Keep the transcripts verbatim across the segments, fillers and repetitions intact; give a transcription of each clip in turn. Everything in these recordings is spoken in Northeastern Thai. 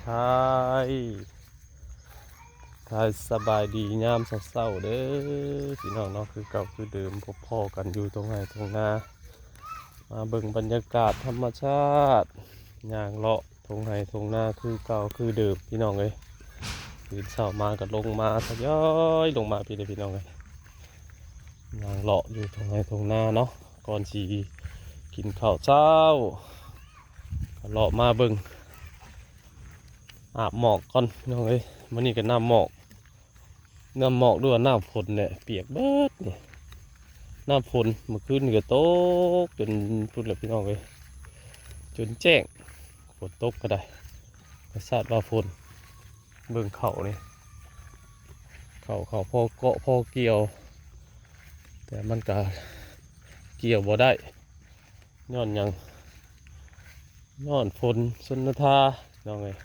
ทาย ทายสบายดียามเช้าๆเด้อพี่น้องเนาะ คือเก่าคือเดิม พบพ้อกันอยู่ตรงไร่ตรงนา มาเบิ่งบรรยากาศธรรมชาติ ย่างเลาะตรงไร่ตรงนา คือเก่าคือเดิมพี่น้องเอ้ย ตื่นเช้ามาก็ลงมา ทยอยลงมาพี้เด้อพี่น้องเอ้ย ย่างเลาะอยู่ตรงไร่ตรงนาเนาะ ก่อนสิกินข้าวเช้า ก็เลาะมาเบิ่ง อาบหมอกก่อนพี่น้องเอ้ย มื้อนี้ก็น้ำหมอก น้ำหมอกด้วยน้ำฝนเนี่ย เปียกเบิดนี่ น้ำฝนเมื่อคืนนี่ก็ตกจนพุ้นแหละพี่น้องเอ้ย จนแจ้ง ฝนตกก็ได้ ก็สาดว่าฝน เบิ่งเขานี่ เขา เขาพอเกาะพอเกี่ยว แต่มันก็เกี่ยวบ่ได้ ย้อนหยัง ย้อนฝนชนทา น้องเอ้ย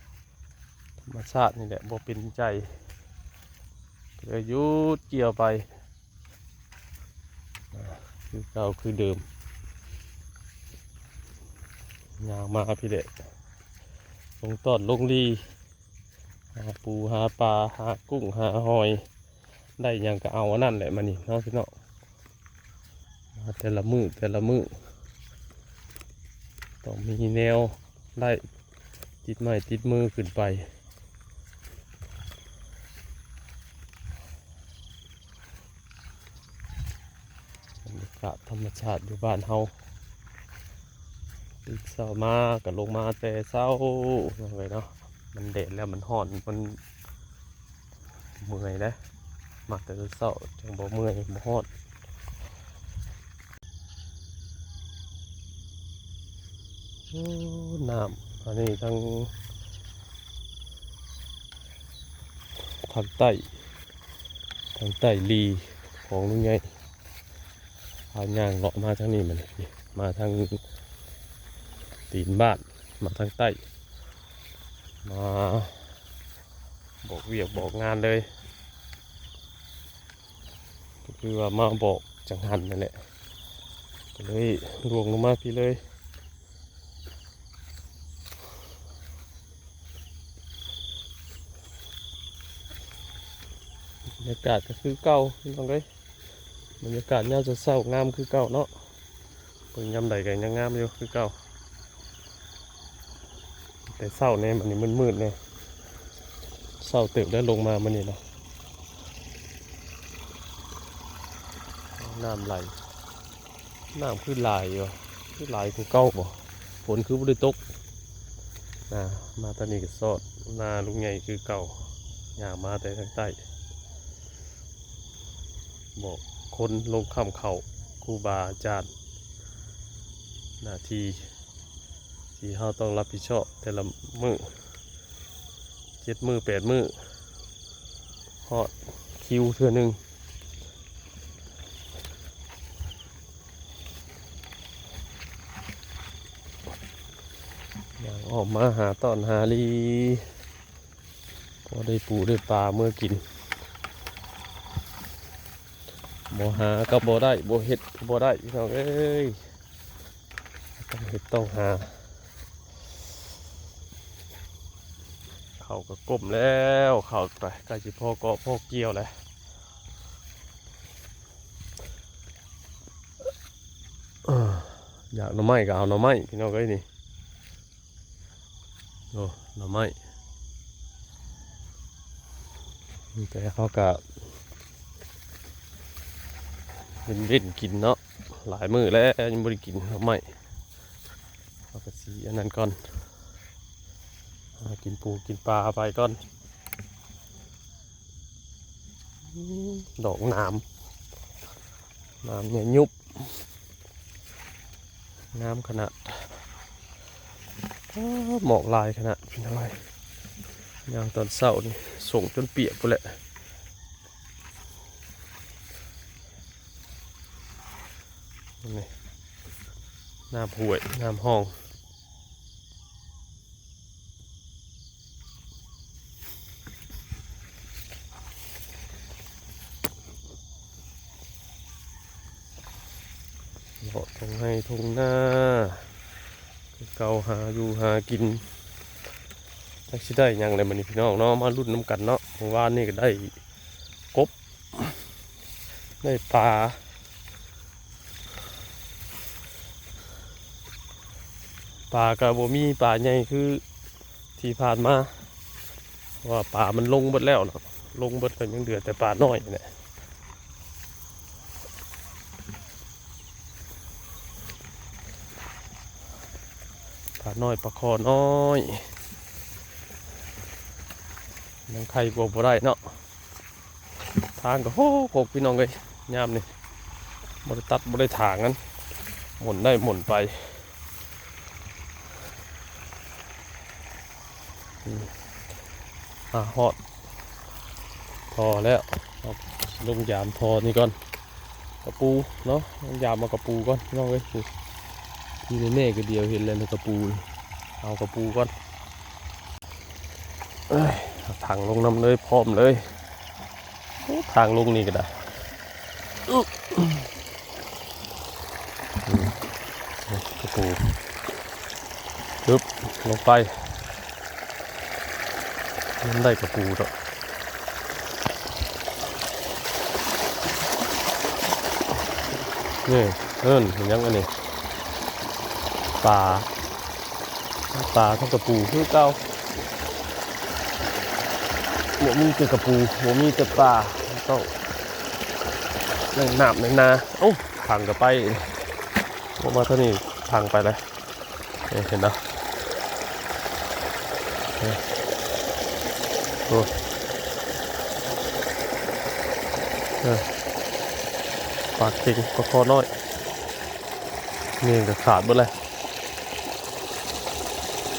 ธรรมชาตินี่แหละบ่เป็นใจ เลยหยุดเกี่ยวไป อ่า คือเก่าคือเดิม ย่างมาพี้เด้อ ลงตอนลงลี หาปูหาปลา หากุ้งหาหอย ได้หยังก็เอาอันนั้นแหละมานี่เนาะพี่น้อง มาแต่ละมื้อแต่ละมื้อ ต้องมีแนวได้ติดไม้ติดมือขึ้นไป บรรยากาศธรรมชาติอยู่บ้านเฮา ตื่นเช้ามาก็ลงมาแต่เช้าเลยเนาะ มันแดดแล้วมันร้อน มันเมื่อยนะ มาแต่เช้าจังบ่เมื่อยบ่ร้อน โอ้ น้ำอันนี้ทั้ง ทางใต้ ทางใต้ลีของลุงใหญ่ พาย่างเลาะมาทางนี้ มันนี่ มาทางตีนบ้าน มาทางใต้ มาบอกเวียกบอกงานเลย ก็คือว่ามาบอกจังหันนั่นแหละ ก็เลยล่วงลงมาพี้เลย บรรยากาศก็คือเก่าพี่น้องเอ้ย บรรยากาศยามเช้าๆงามคือเก่าเนาะ เบิ่งยามใดก็ยังงามอยู่คือเก่า แต่เช้าเนี่ยมันนี่มืดๆเนี่ย เช้าเติบได้ลงมามันนี่เนาะ น้ำไหล น้ำคือหลายอยู่ คือหลายกว่าเก่าบ่ ฝนคือบ่ได้ตก อ่า มาตอนนี้ก็ซอดนาลุงใหญ่คือเก่า ย่างมาแต่ทางใต้ บอกคนลงค่ำเข้า ครูบาอาจารย์ หน้าที่ที่เฮาต้องรับผิดชอบแต่ละมื้อ เจ็ดมื้อแปดมื้อ ฮอดคิวเทื่อหนึ่ง ย่างออกมาหาตอนหาลี พอได้ปูได้ปลาเมื่อกิน บ่หาก็บ่ได้ บ่เฮ็ดก็บ่ได้พี่น้องเอ้ย ต้องเฮ็ดต้องหา เขาก็ก้มแล้ว เขาไปใกล้สิพอเกาะพอเกี่ยวแล้ว เออ อยากหน่อไม้ก็เอาหน่อไม้พี่น้องเอ้ยนี่ โอ้ หน่อไม้ แต่เขาก็เล่นๆกินเนาะ หลายมื้อแล้วยังบ่ได้กินหน่อไม้ เขาก็สิอันนั้นก่อน หากินปูกินปลาไปก่อน อืม ดอกหนาม หนามเนี่ยยุบ งามขนาด อ้า หมอกหลายขนาดพี่น้องเอ้ย ย่างตอนเช้านี่ ส่งจนเปียกพู้นแหละ นี่ น้ำห้วย น้ำห้อง เลาะท่งไฮ่ท่งนา คือเก่า หาอยู่หากิน จักสิได้หยังเลยมื้อนี้พี่น้องเนาะ มาลุ้นนำกันเนาะ เมื่อวานนี่ก็ได้กบ ได้ปลา ปลาก็บ่มีปลาใหญ่คือที่ผ่านมา เพราะว่าปลามันลงเบิดแล้วเนาะ ลงเบิดก็ยังเหลือแต่ปลาน้อยนี่แหละ ปลาน้อยปลาคอน้อย ยังไข่กลัวบ่ได้เนาะ ทางก็โหกพี่น้องเอ้ย ยามนี่บ่ได้ตัดบ่ได้ถางกัน หมุนได้หมุนไป อืม อ่ะ ฮอด พอแล้ว เอาลงยามพอนี่ก่อน กระปูเนาะ ลงยามเอากระปูก่อนพี่น้องเอ้ย นี่ ที่แน่ๆก็เดียวเห็นแล้วนะกระปูนี่ เอากระปูก่อน เอ้ย เอาถังลงนำเลย พร้อมเลย โอ้ ทางลงนี่ก็ได้ อึ๊บ อืม กระปู ปึ๊บ ลงไป มันได้กระปูแล้ว นี่ เอิ้น เห็นยังอันนี้ ปลา ปลาทั้งกระปูคือเก่า บ่มีแต่กระปู บ่มีแต่ปลา ต้องเล่นน้ำเล่นนา โอ้ พังกระไป ออกมาเท่านี้พังไปแล้ว นี่เห็นเนาะ นี่ โอ้ เออ ปลาเข็ง ปลาคอน้อย นี่ก็ขาดเบิดเลย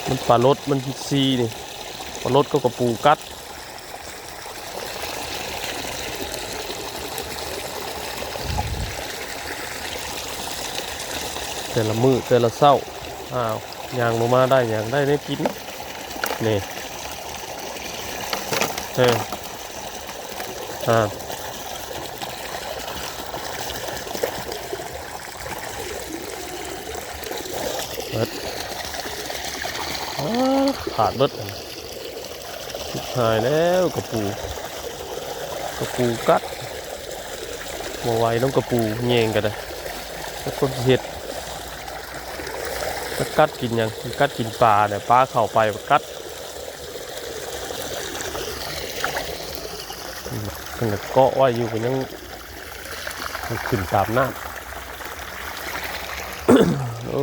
มันปลาลด มันซีนี่ ปลาลดก็กระปูกัด แต่ละมื้อแต่ละเช้า อ้าว ย่างลงมาได้หยัง ได้แนวกิน นี่ เออ อ่า เบิด อ้า ขาดเบิด ชิบหายแล้วกระปู กระปูกัด บ่ไหวน้ำกระปูแยงกันเลย แล้วคนสิเฮ็ด มันกัดกินหยัง มันกัดกินปลาเนี่ย ปลาเข้าไปมันกัด อืม มันก็เกาะไว้อยู่ ก็ยัง มันขึ้นตามน้ำ โอ้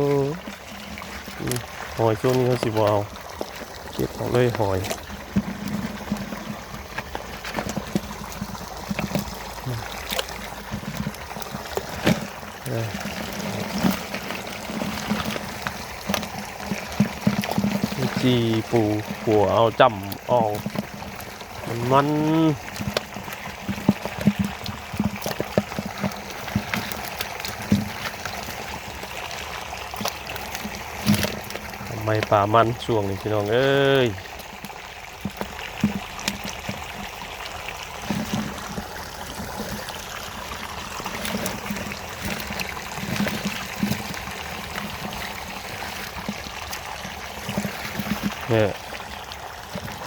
อืม หอยช่วงนี้เขาสิบ่เอา เก็บเอาเลยหอย เออ จีปูขัวเอาจ้ำเอา มันมัน ทำไมปลามันช่วงนี้พี่น้องเอ้ย เนี่ย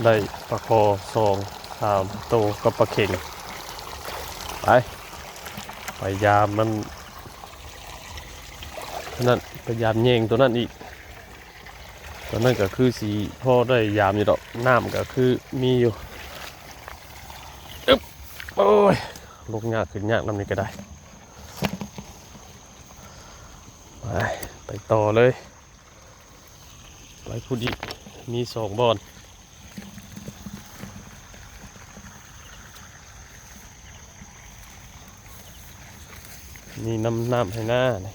ได้ปลาคอสองสามโตกับปลาเข็ง ไป ไปยามมัน นั่น ไปยามแยงตัวนั้นอีก ตัวนั้นก็คือสิพอได้ยามอยู่ดอก น้ำก็คือมีอยู่ อึ๊บ โอ้ย ลงยากขึ้นยากนำนี่ก็ได้ ไป ไปต่อเลย ไปพุ้นอีก มีสองบ่อน มีน้ำ น้ำให้หน้านี่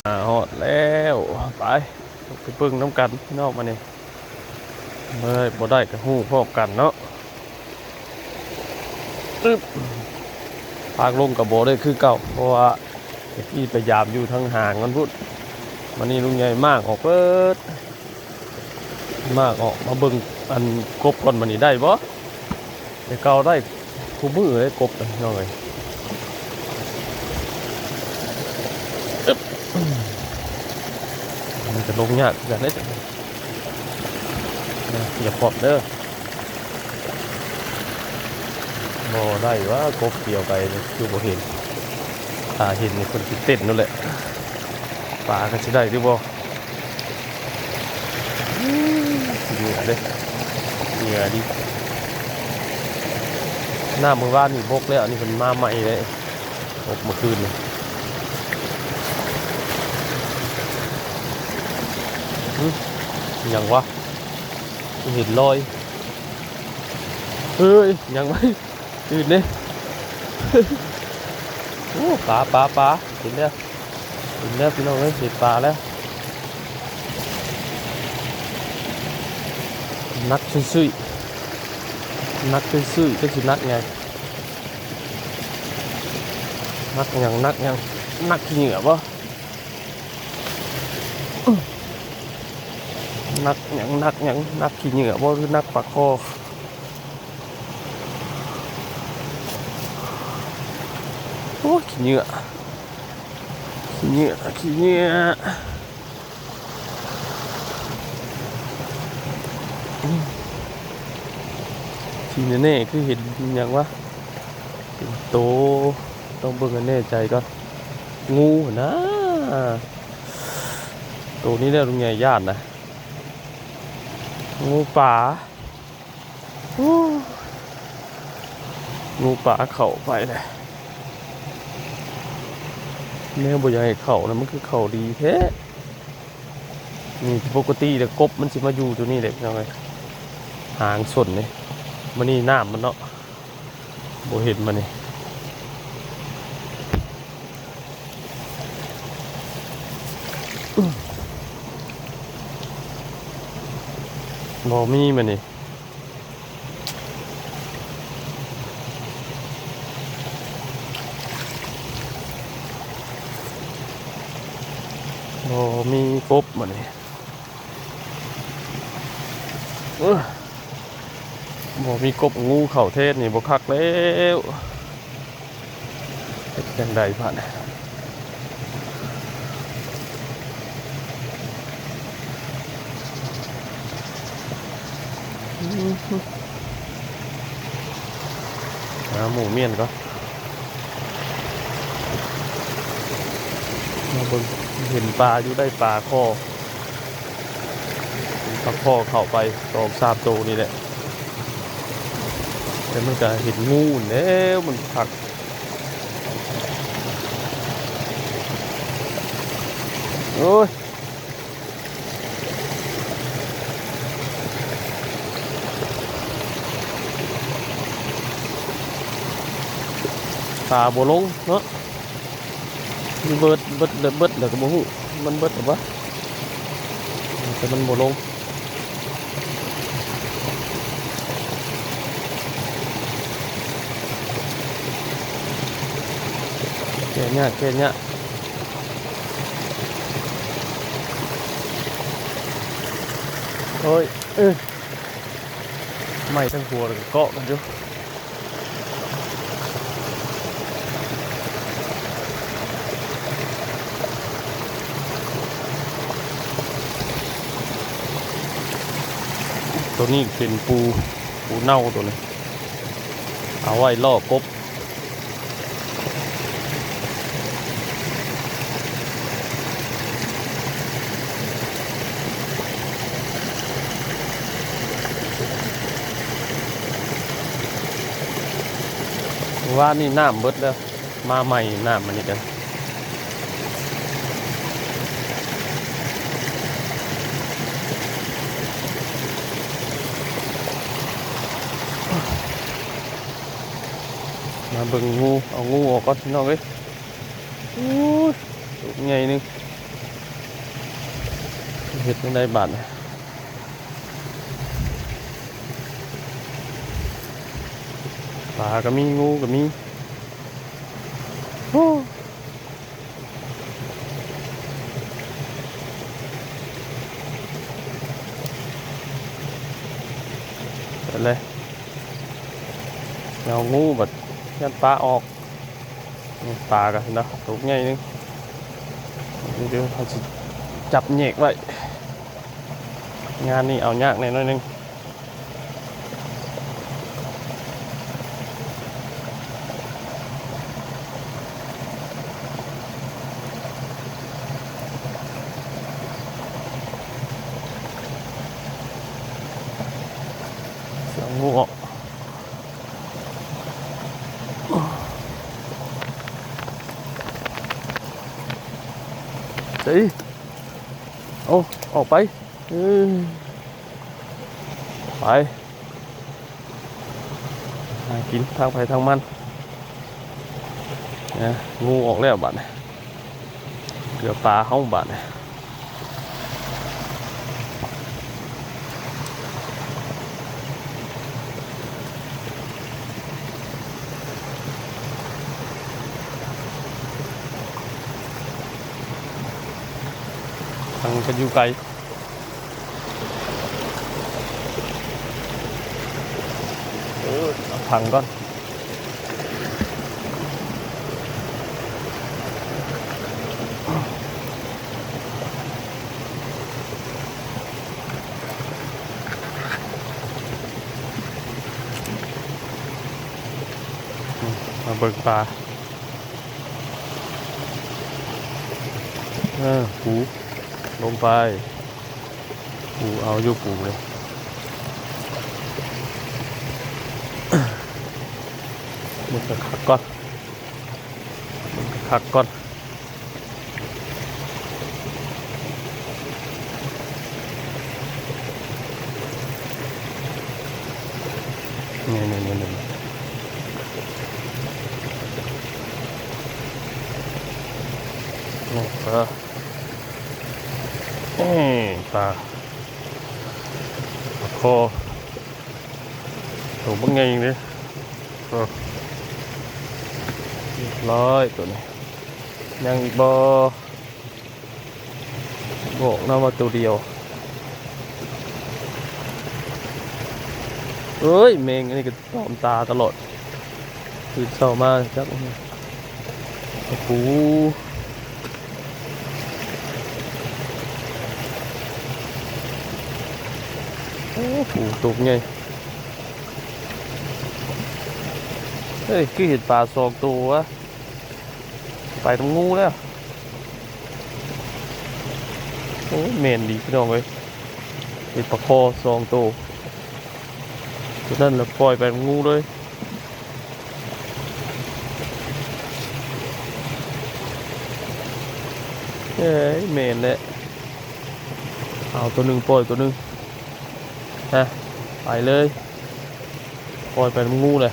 อ่า ฮอดแล้ว ไป ไปเบิ่งนำกันพี่น้องมานี่ บ่ได้ บ่ได้ก็ฮู้พร้อมกันเนาะ อึ๊บ ทางลงก็บ่ได้คือเก่า เพราะว่าตะกี้ไปยามอยู่ทางห่างมันพุ้น มานี่ลุงใหญ่มากออกเบิด มากออกมาเบิ่งอันกบก่อน มานี่ได้บ่ แต่เก่าได้คู่มื้อเลยกบนะพี่น้องเอ้ย อึ๊บ มัน จะลงยากคือกันเด้อ นะ อย่าขอบเด้อ บ่ได้ว่า กบเกี่ยวไปนี่คือบ่เห็น ถ้าเห็นนี่เพิ่นสิเต้นนั่นแหละ ปลาก็สิได้หรือบ่ เหยื่อเด้ เหยื่อดิ น้ำมื้อวานนี่บกแล้ว อันนี้เพิ่นมาใหม่เลย บกเมื่อคืนนี่ หึ หยังวะ เห็นรอย เฮ้ย หยังวะ ตื่นเด้ โอ้ ปลา ปลา ปลา เห็นแล้ว เห็นแล้วพี่น้องเอ้ย เห็นปลาแล้ว หนักซุยๆ หนักซุยๆ จักสิหนักไง หนักหยัง หนักหยัง หนักขี้เหงื่อบ่ หนักหยัง หนักหยัง หนักขี้เหงื่อบ่ หรือหนักปลาคอ โอ้ย ขี้เหงื่อ ขี้เหงื่อ ขี้เหงื่อ ที่แน่ๆ คือเห็นหยังวะ เป็นโต ต้องเบิ่งให้แน่ใจก่อน งูนะ โตนี้แหละลุงใหญ่ย่านนะ งูป่า อู้ งูป่าเข้าไปเลย แนวบ่อยากให้เข้านะ มันคือเข้าดีแท้ นี่ปกติแล้วกบมันสิมาอยู่ตัวนี้แหละพี่น้องเอ้ย หางส้นนี่ มื้อนี้น้ำมันเนาะ บ่เห็นมันนี่ บ่มีมันนี่ บ่มีกบมื้อนี้ เอ้อ บ่มีกบ งูเข้าแทนนี่บ่คักแล้ว เฮ็ดจั่งใดบาดนี้ หาหมู่เมียนก่อน มาเบิ่ง เห็นปลาอยู่ ได้ปลาคอ ปลาคอเข้าไปสองสามโตนี่แหละ แต่มันก็เห็นงูแล้ว มันคัก โอ้ย ปลาบ่ลงเนาะ มันเบิด เบิด เบิดแล้วก็บ่ฮู้ มันเบิดหรือบ่ แต่มันบ่ลง แก้ยาก แก้ยาก โอ้ย เอ้ย ไม้ทั้งหัวแล้วก็เกาะกันอยู่ ตัวนี้เป็นปู ปูเน่าตัวนี้ เอาไว้ล่อกบ ว่านี่น้ำเบิดแล้ว มาใหม่น้ำอันนี้กัน มาเบิ่งงู เอางูออกก่อนพี่น้องเอ้ย อู้ย ตัวใหญ่หนึ่ง เฮ็ดจั่งใดบาดเนี่ย ปลาก็มี งูก็มี โอ้ ไปเลย เอางูบัด ย่านปลาออก นี่ปลาก็เห็นเนาะ ตัวใหญ่หนึ่ง เดี๋ยวเขาสิ จับแยกไว้ งานนี้เอายากแน่น้อยหนึ่ง เสียงงูออก เฮ้ย เอา ออกไป เออ ไป หากินทางไผทางมัน นะ งูออกแล้วบัดนี้ เหลือปลาเฮาบัดนี้ ทางกันอยู่ไกล เออ เอาถังก่อน มาเบิ่งปลา เออ ปู ลงไป ปู เอาอยู่ปูเลย มันจะคักก่อน มันจะคักก่อน นี่ นี่ นี่ นี่ นี่ ปลา นี่ ปลา ปลาคอ ตัวบักใหญ่เลย เออ เรียบร้อยตัวนี้ ยังอีกบ่ บอกนะว่าตัวเดียว เอ้ย แมงอันนี้ก็ตอมตาตลอด ตื่นเช้ามาจัก โอ้โห โอ้โห ตกไง เฮ้ย คือเห็นปลาสองตัววะ ไปตรงงูแล้ว โอ้ แม่นดีพี่น้องเอ้ย เห็นปลาคอสองตัว ตัวนั้นละปล่อยไปตรงงูเลย เอ้ย แม่นแหละ เอาตัวหนึ่งปล่อยตัวหนึ่ง ฮะ ไปเลย ปล่อยไปตรงงูเลย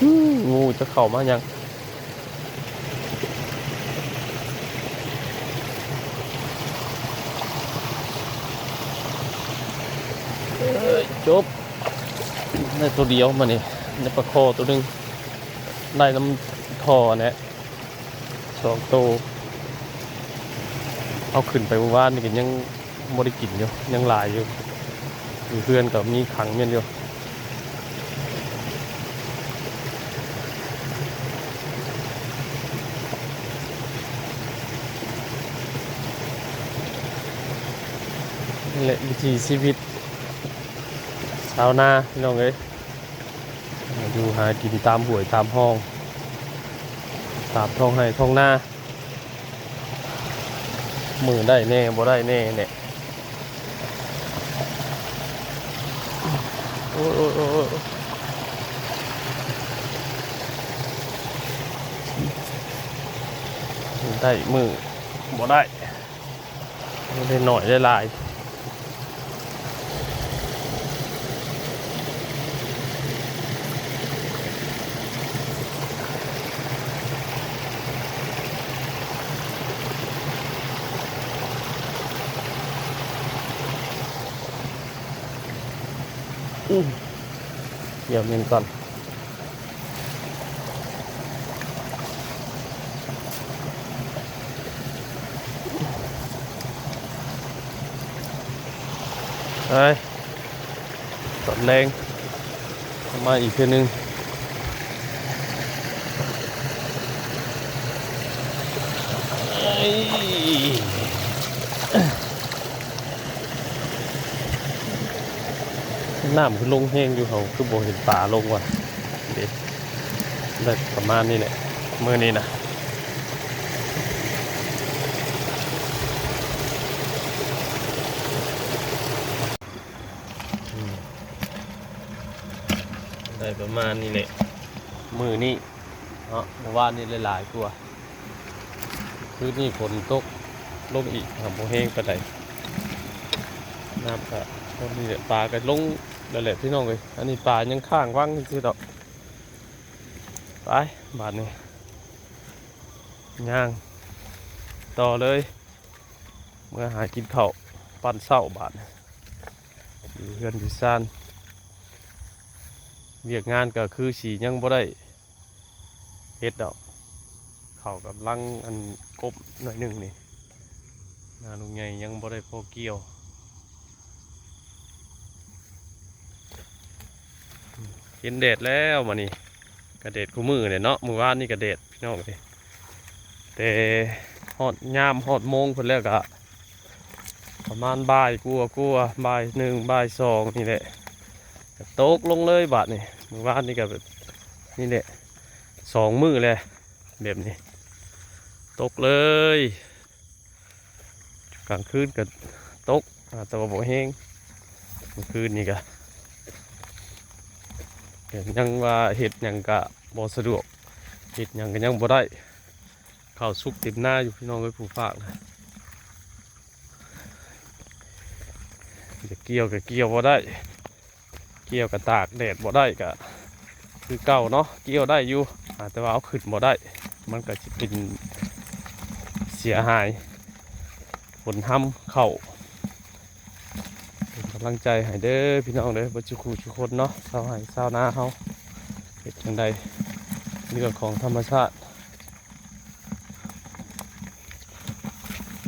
อืม งูจะเข้ามายัง เอ้ย จบ ได้ตัวเดียวมานี่ ได้ปลาคอตัวหนึ่ง ได้น้ำท่อเนี่ย สองตัว เอาขึ้นไปเมื่อวานนี่ก็ยังบ่ได้กินอยู่ ยังหลายอยู่ อยู่เฮือนก็มีขังแม่นอยู่ นี่แหละวิถีชีวิตชาวนาพี่น้องเอ้ย อยู่หากินตามห้วยตามห้อง ตามท้องไร่ท้องนา มื้อได้แน่บ่ได้แน่เนี่ย โอ้ย โอ้ย โอ้ย โอ้ย มื้อได้มื้อบ่ได้ มื้อได้หน่อยได้หลาย อืม เดี๋ยวมินก่อน เฮ้ย ตอนแรง มาอีกเทื่อนึง เฮ้ย น้ำคือลงแฮงอยู่ เฮาคือบ่เห็นปลาลงว่ะ เด้ ได้ประมาณนี้แหละ มื้อนี้นะ อืม ได้ประมาณนี้แหละ มื้อนี้เนาะ เมื่อวานนี้หลายๆกว่า คืนนี้ฝนตกลงอีก หากบ่แฮงปานใด น้ำก็เท่านี้แหละ ปลาก็ลงแล้วแหละพี่น้องเอ้ย อันนี้ปลายังค้างวังซื่อๆดอก ไป บาดนี้ ย่างต่อเลย เมือหากินข้าว ปั้นเช้าบาดนี้ อยู่เฮือนอยู่ซาน เวียกงานก็คือสิยังบ่ได้เฮ็ดดอก ข้าวกำลังอันกบหน่อยหนึ่งนี่ นาลุงใหญ่ยังบ่ได้พอเกี่ยว เห็นแดดแล้วมื้อนี้ ก็แดดคู่มื้อเลยเนาะ มื้อวานนี่ก็แดดพี่น้องเอ้ย แต่ฮอดยามฮอดโมงเพิ่นแล้วก็ ประมาณบ่ายกว่าๆ บ่ายหนึ่ง บ่ายสองนี่แหละ ก็ตกลงเลยบาดนี้ มื้อวานนี่ก็แบบ นี่แหละ สองมื้อแล้ว แบบนี้ ตกเลย กลางคืนก็ตก อ่า แต่ว่าบ่แฮง เมื่อคืนนี่ก็ ก็ยังว่าเฮ็ดหยังก็บ่สะดวก เฮ็ดหยังก็ยังบ่ได้ ข้าวสุกเต็มนาอยู่พี่น้องเอ้ย ผู้ฝากนะ จะเกี่ยวก็เกี่ยวบ่ได้ เกี่ยวก็ตากแดดบ่ได้ก็คือเก่าเนาะ เกี่ยวได้อยู่ อ่า แต่ว่าเอาขึ้นบ่ได้ มันก็สิเป็นเสียหาย ผลทำเข้า เป็นกำลังใจให้เด้อพี่น้องเด้อ เบิดสุขุสุคนเนาะ ชาวไร่ชาวนาเฮา เฮ็ดจั่งใด เรื่องของธรรมชาติ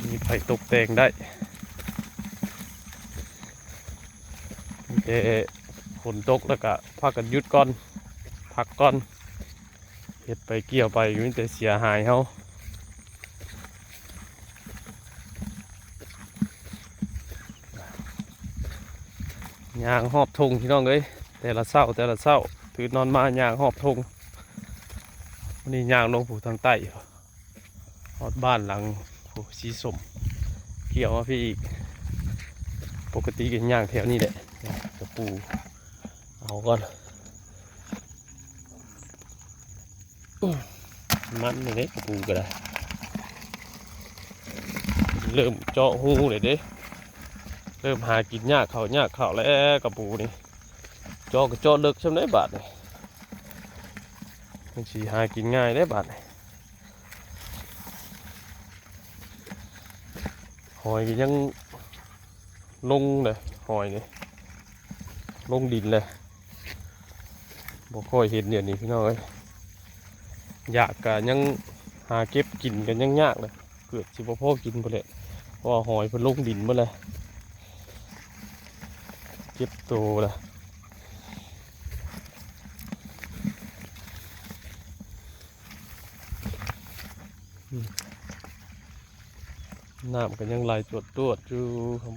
มีไผตกแต่งได้ มีแต่ฝนตกแล้วก็พากันหยุดก่อน พักก่อน เฮ็ดไปเกี่ยวไปก็มีแต่เสียหายเฮา ย่างฮอบทุ่งพี่น้องเอ้ย แต่ละเช้า แต่ละเช้า ตื่นนอนมาย่างฮอบทุ่ง วันนี้ย่างลงผู้ทางใต้ ฮอดบ้านหลังผู้สีส้ม เกี่ยวมาพี่อีก ปกติก็ย่างแถวนี้แหละ กระปู เอาก่อน มันนี่เด้ กระปูก็ได้ เริ่มเจาะฮูเลยเด้ เริ่มหากินยากเข้ายากเข้าแล้ว กระปูนี่ เจาะก็เจาะเลิกซ่ำได้บาดนี่ มันสิหากินง่ายได้บาดนี่ หอยก็ยังลงเลย หอยนี่ ลงดินเลย บ่ค่อยเห็นเดี๋ยวนี้พี่น้องเอ้ย อยากก็ยังหาเก็บกินกันยังยากเลย เกือบสิบ่พอกินพุ้นแหละ เพราะว่าหอยเพิ่นลงดินหมดเลย เก็บโตละ อืม น้ำก็ยังไหลจวดๆอยู่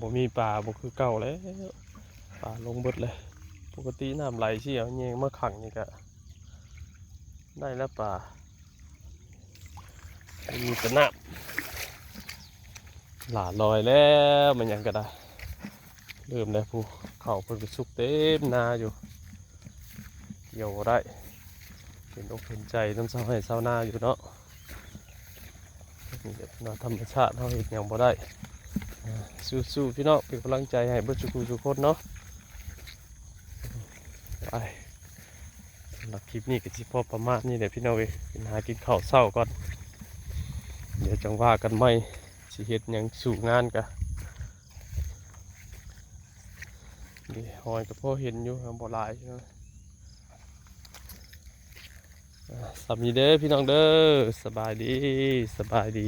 บ่มีปลา บ่คือเก่าแล้ว ปลาลงเบิดเลย ปกติน้ำไหลสิเอาแยงมาขังนี่ก็ได้แล้วปลา มีแต่น้ำ หล้าลอยแล้ว มันหยังก็ได้ เริ่มแล้วผู้ เข้าเพิ่นก็สุกเต็มนาอยู่ เกี่ยวบ่ได้ เป็นอกเป็นใจนำชาวไร่ชาวนาอยู่เนาะ นี่แหละเนาะ ธรรมชาติเฮาเฮ็ดหยังบ่ได้ อ่า สู้ๆพี่น้อง เป็นกำลังใจให้เบิดสุขุสุคนเนาะ ไป สำหรับคลิปนี้ก็สิพอประมาณนี้แหละพี่น้องเอ้ย ไปหากินข้าวเช้าก่อน เดี๋ยวจั่งว่ากันใหม่ สิเฮ็ดหยังสู้งานกะ นี่หอยก็พอเห็นอยู่ บ่หลายพี่น้อง อ่า ส่ำนี้เด้อพี่น้องเด้อ สบายดี สบายดี